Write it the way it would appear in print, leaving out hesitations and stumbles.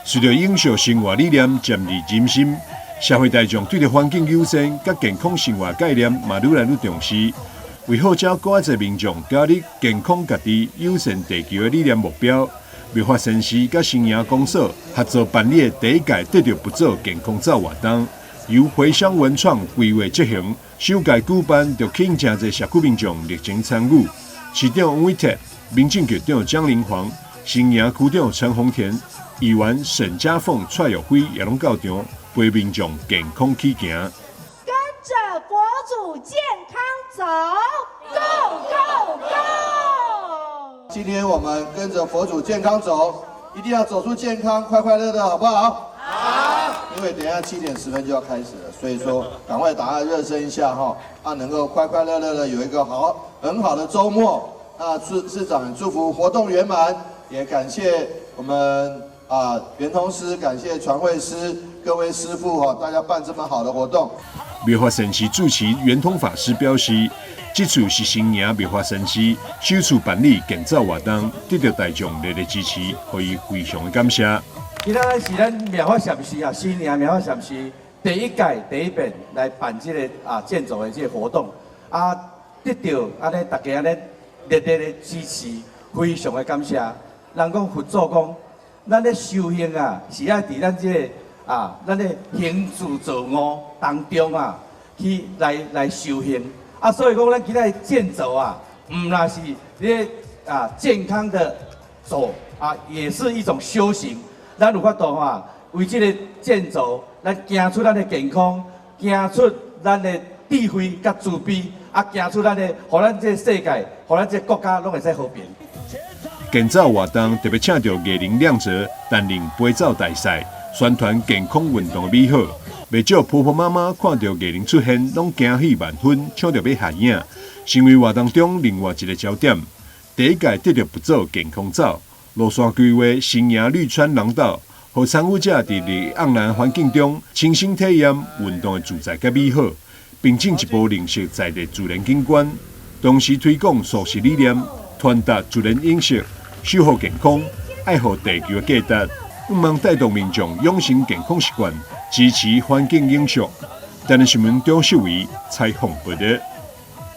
隨著永續生活理念漸入人心，社會大眾對著環境友善佮健康生活概念嘛愈來愈重視。為號召閣較濟民眾加入健康家己、友善地球的理念目標，妙法善寺佮新營公所合作辦理的第一屆得著佛祖健康走活動，由回鄉文創規劃執行，首屆舉辦就吸引誠濟社區民眾熱情參與。市長黃偉哲、民政局長江靈煌、新營區長陳宏田、議員沈家鳳、蔡玉輝也攏到場，陪民眾健康起行。跟著佛祖健康走，Go Go Go！今天我們跟着佛祖健康走，一定要走出健康，快快樂樂，好不好？好。因為等下7點10分就要開始了，所以說趕快打下熱身一下哈，啊，能夠快快樂樂的有一個好很好的週末。那市長祝福活動圓滿，也感謝我們啊圓通師，感謝傳慧師，各位師傅哈，大家辦這麼好的活動。妙法善寺住持圓通法師表示，這次是新營妙法善寺首次辦理健走活動，得到大眾熱烈支持，予伊非常的感謝。今仔日是咱妙法禪寺啊，新營妙法禪寺第一屆第一遍來辦這個啊健走的這個活動，啊得到按呢大家按呢熱烈的支持，非常的感謝。人講佛祖講，咱咧修行啊，是愛佇咱這個啊，咱的行住坐臥當中啊，去來修行。啊，所以講咱今仔健走啊，毋但是咧啊健康的走啊，也是一種修行。咱有法度啊，為這個健走，咱行出咱的健康，行出咱的智慧佮慈悲，啊，行出咱的，予咱這個世界，予咱這個國家攏會使和平。健走活動特別請著藝人亮哲擔任陪走大使，宣傳健康運動的美好。袂少婆婆媽媽看著藝人出現，攏驚喜萬分，搶著欲合影，成為活動中另外一個焦點。第一屆得著佛祖健康走路線規劃新營綠川廊道，予參與者佇綠意盎然環境中親身體驗運動的自在佮美好，並進一步認識在地自然景觀，同時推廣素食理念，傳達自然飲食、守護健康、愛護地球的價值，向望帶動民眾養成健康習慣，支持環境永續。台南新聞張秀維採訪報導。